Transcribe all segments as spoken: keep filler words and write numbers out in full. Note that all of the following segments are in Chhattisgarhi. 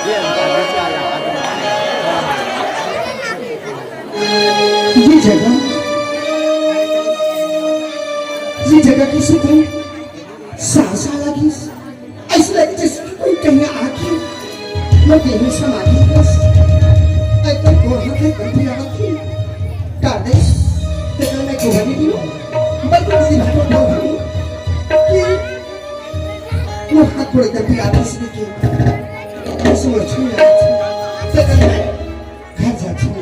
ये जगह, ये जगह किसे थे? साल साल लगिस। अइसे लगे जइसे कि कोई कहीं आके मोर देह में समा गे बस। एकदम गोड़ हाथ एकदम पिरात हे। डाल दे, तेरे मैं गोहरी दियो। बस इसी बात को बोल रही कि मोर हाथ गोड़ एकदम पिरात हे, इसलिए कि बस मोर छू ना छू। तेरे मैं घर जाती हूँ।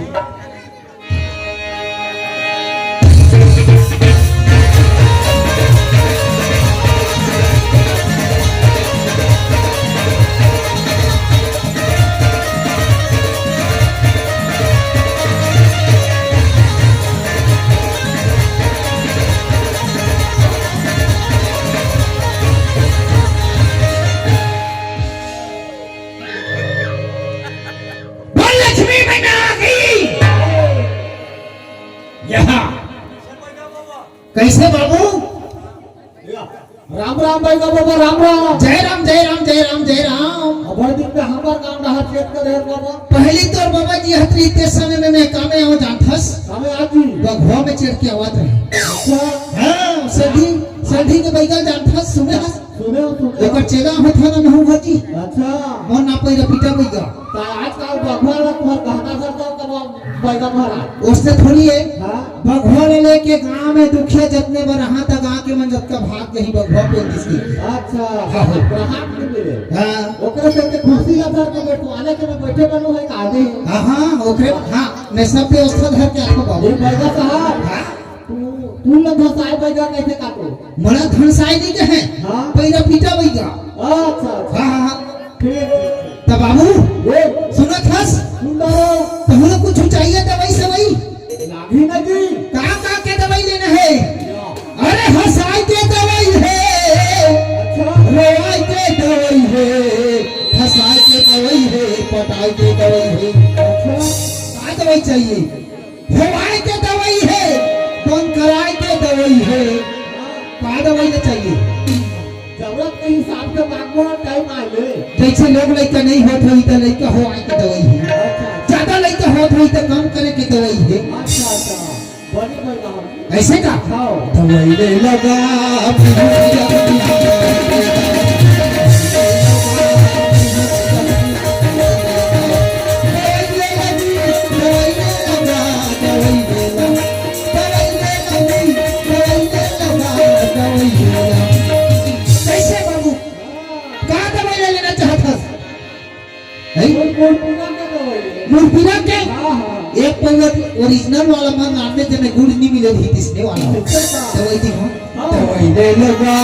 बोल लक्ष्मी मैया की। यहाँ कैसे बाबू? राम राम भाई का बाबा, राम राम। जय राम, जय राम, जय राम, जय राम। अब्बड़ दिन में हमर गांव डहर चेत करे हस बाबा। पहली तोर बाबा जी हतरी ते समय में मैं कामे आव जानथस। कामे आव जी? बघवा में चढ़ के आवत रहे। अच्छा। हाँ, सधी, सधी के बैगा जानथस, सुने हस? सुने हो, सुने हो। ओकर चेला होत हन महू भजी। अच्छा। मोर ना पैरा पीटा बैगा। त आजकल बघवा ला तुहर कहना करता तब बैगा भरा। ओसने थोड़ी हे। हाँ। बघवा ले लेके गांव में दुखिया जतने बर रहा त गांव के मन जतका भाग जही बघवा पेल दिस की। अच्छा। हाँ, हाँ। ग्राहक के मिले। हाँ। ओकरे से के कुर्सी ला धर के बैठवाले के में बैठे बनो है का आदे? हाँ, हाँ, ओकरे, हाँ, मैं सब व्यवस्था धर के आपको बाबू। ये बैगा साहब। हाँ। तू, तू लोग धसाए बैगा कैसे काटो? मोला धनसाई नहीं कहे। हाँ। पैरा पीटा बैगा। अच्छा, अच्छा। हाँ, हाँ, हाँ। ठीक, ठीक, ठीक। त बाबू, ये। सुनत हस? सुन रहा हूँ। तहु ल कुछ चाहिए दवाई सवाई? लागी ना जी। का, का के दवाई लेना हे? या। अरे हंसाई के दवाई हे। अच्छा। रोवाई के दवाई हे। हंसाई के दवाई हे, पटाई के दवाई हे। अच्छा। का दवाई चाहिए? हेवाय के दवई हे, बंकराय के दवई हे, का दवई ल चाहिए? जरूरत के हिसाब से मांगबो ना, टाइम आए ले। जइसे लोग लइका नइ होत होही त लइका होवाय के दवई हे, अच्छा। जादा लइका होत होही त कम करे के दवई हे। अच्छा, अच्छा। बने, बने, बने। अइसे का? हाँ। दवई ले लगा, कइसे बाबू? का दवई ले लेना चाहत हस? हैं? मुरपीरा के दवई ले। मुरपीरा के? हाँ, हाँ। एक पौवा original वाला मन नाम में जमे गुड़ नहीं मिले भी किसने वाला हो। अच्छा। दवई दी हो। हाँ। दवई ले लगा।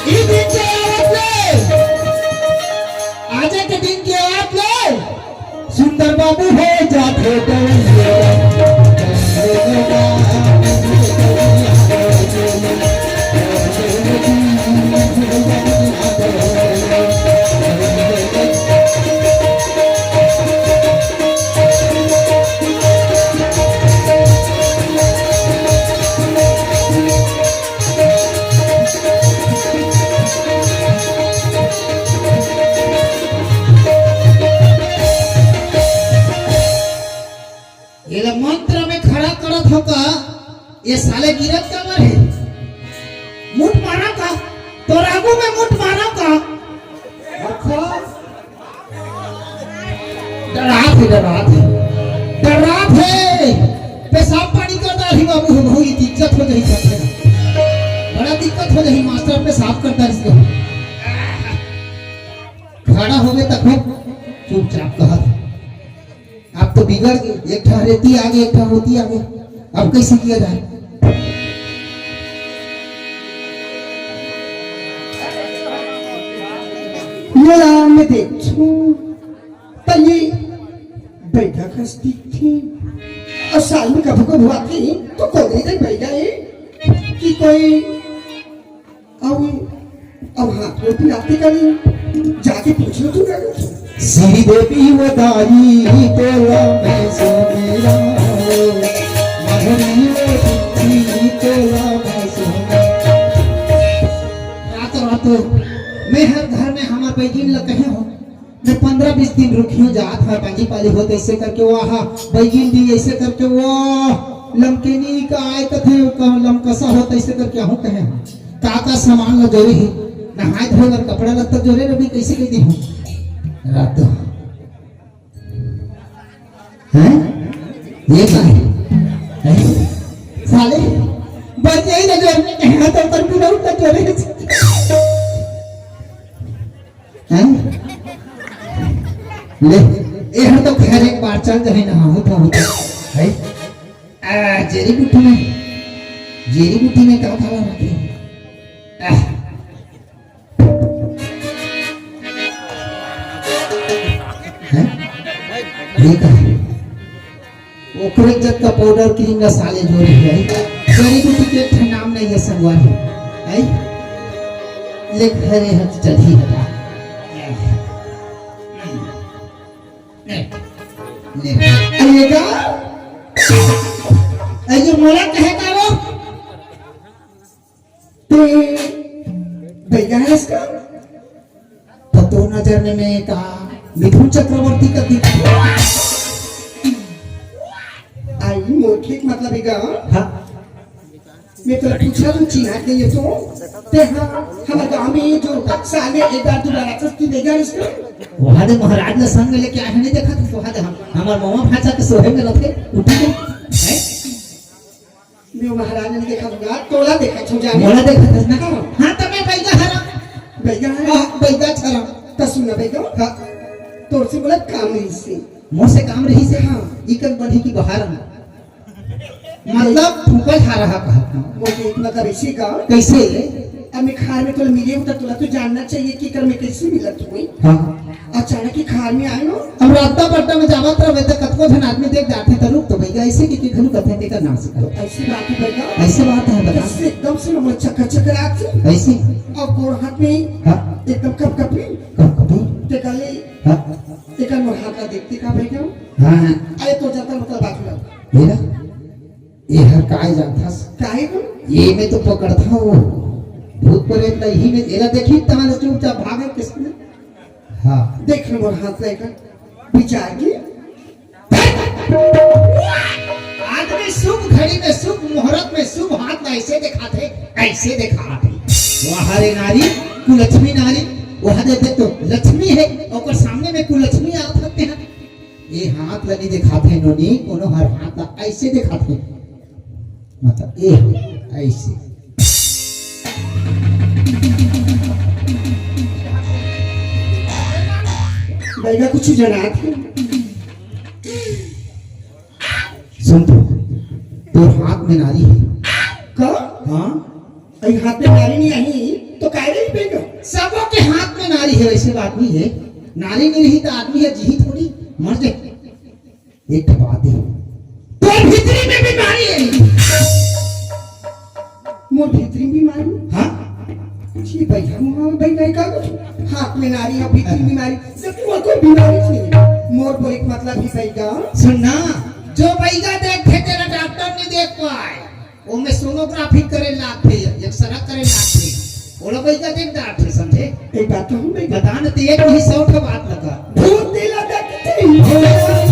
ई दिन के आवत ले, आजे के दिन के आवत ले, सुंदर बाबू हो जाथे दवैया। एला मंत्र में खड़ा करत हो का? ये साले गिरत काबर हे? मुठ मारा का? तोर आगू में मुठ मारा का? अच्छा। डरात हे, डरात हे, डरात हे। पेशाब पानी कर डारही बाबू, हम हो, इज्जत हो जाही, जाथे ना। बड़ा दिक्कत हो जाही, मास्टर पेशाब कर डारिस। खड़ा होगे त खूब चुपचाप कहत। अब तो बिगड़ गे, एक ठा रेती आगे, एक ठा होती आगे। अब कइसे किया जाए? मोला मैं देखूं, त ये बैठा कस दिखथे। अउ साल में कभू कभू आथे, तो कोने दे बैठा है कि कोई अउ, अउ हाथ में पिलाते का नहीं, जाके पूछ लो तू ना। श्री देवी वदाई तोला मैं सुमेरा, मधुरी वो दीदी तोला मैं सुमेरा। रातों रातों मैं हर घर में हमर बैगिन ल कहे हो, मैं पंद्रह बीस दिन रुकियो जात हव, बाजी पाली होत ऐसे करके वाह, बैगिन भी ऐसे करके वाह, लमकेनी का आय कथे, लमकसा होत ऐसे करके आहूं कहे हव। का का सामान ल जोरे हे, नहाय धोय बर कपड़ा लत्ता जोरे रवि, कैसे कह दी हूँ रात हैं? ये का है? हैं? साले, बस यही नजर में कहना तो पर भी रहूं तो चले। हैं? ले, ये हर तो खैर एक बार चल जाए ना, होता होता। हैं? आ, जेरी बूटी में, जेरी बूटी में का खाला रखे? आ, हैं? ये का है? ओकरे जग का पाउडर क्रीम ला साले जोरे हे। जड़ी बूटी के एक ठन नाम नहीं है संगवारी। है? ले घरे हट चढ़ी हटा। ले, ले। अरे का? अरे मोला कहे का वो? ते बैगा है इसका? तो तोर नजर में मैं का मिथुन चक्रवर्ती का दिख? आई मोटली मतलब है का? हाँ। मैं तो पूछा तू चिन्हा के ये तो ते हाँ, हमारे गांव में ये जो साल में एक बार दो बार आता है, तू बैगा है इसका? वहाँ दे महाराज ने संग में लेके आए हैं, नहीं देखा था, वहाँ दे हम, हमारे मामा भांचा के सोहे में रखे, उठी के, हैं? मैं महाराज नहीं देखा हूँ, तोला देखा छो जाने। मोला देखा था ना? हाँ। हाँ, तो मैं बैगा हरा। बैगा हरा? हाँ, बैगा हरा। तो सुन ना बैगा। हाँ। तोर से बोला काम नहीं से। मोर से काम रही से? हाँ। इकन बढ़ी की बाहर में। मतलब फूका खा रहा कहा था। वो देख मतलब इसी का। कैसे? अब मैं खार में तोला मिले हूँ तो तोला तो जानना चाहिए कि कर मैं कैसे मिला तुम्हें। हाँ। अचानक ही खार में आए हो? अब रास्ता पट्टा में जावत रहे तो कतको झन आदमी देख जाते तो रुक तो भैया ऐसे कि, कि घनु कथे तेकर नाम से करो। ऐसी बात है भैया। ऐसे बात है बता। इससे एकदम से मोर चक्कर चक्कर आती। ऐसे? और गोर हाथ में हाँ। एकदम कप कपी। कप कपी? ते कले हाँ। तेकर मोर हाथ का देखते का भैया? हाँ, हाँ। अरे तो जाता मतलब बात हुआ। मेरा? ये हर काय जानथस? काहे को? ये मैं तो पकड़ता हूँ। भूत प्रेत नहीं में एला देखी तहां चुपचाप भागे किसने? हाँ। देख लो मोर हाथ लेकर विचार की। आदमी शुभ घड़ी में, शुभ मुहूर्त में, शुभ हाथ ला ऐसे दिखाथे, ऐसे दिखाथे। वाह रे नारी, कुलक्ष्मी नारी, वहां देखे तो लक्ष्मी है, ओकर सामने में कुलक्ष्मी आ सकते हैं। ये हाथ ला नहीं दिखाथे नोनी, कोनो हर हाथ ला ऐसे दिखाथे। मतलब ये हो, ऐसे। बैगा कुछ जनात है। सुन तो, तोर हाथ में नारी है। का? हाँ? अई हाथ में नारी नहीं आई, तो काय रही बैगा? सबो के हाथ में नारी है, ऐसे बात नहीं है। नारी नहीं रही तो आदमी है, जीही थोड़ी, मर जाए। एक ठो बात है। तोर भीतरी में बीमारी है। मोर भीतरी बीमारी? हाँ। जी भैया, मुँह में भाई नहीं का कुछ। हाथ में नारी है, भीतरी बीमारी। जब मोर कोई बीमारी नहीं है। मोर को एक मतलब ही बैगा। सुन ना, जो बैगा देख के तेरा डॉक्टर नहीं देख पाए। ओमे सोनोग्राफी करे लागथे, एक्सरा करे लागथे, ओला बइगा देख डारथे, समझे? एक बात कहूँ मैं? बता न, ते एक ही सौ ठो बात लगा। भूत दिला देखती।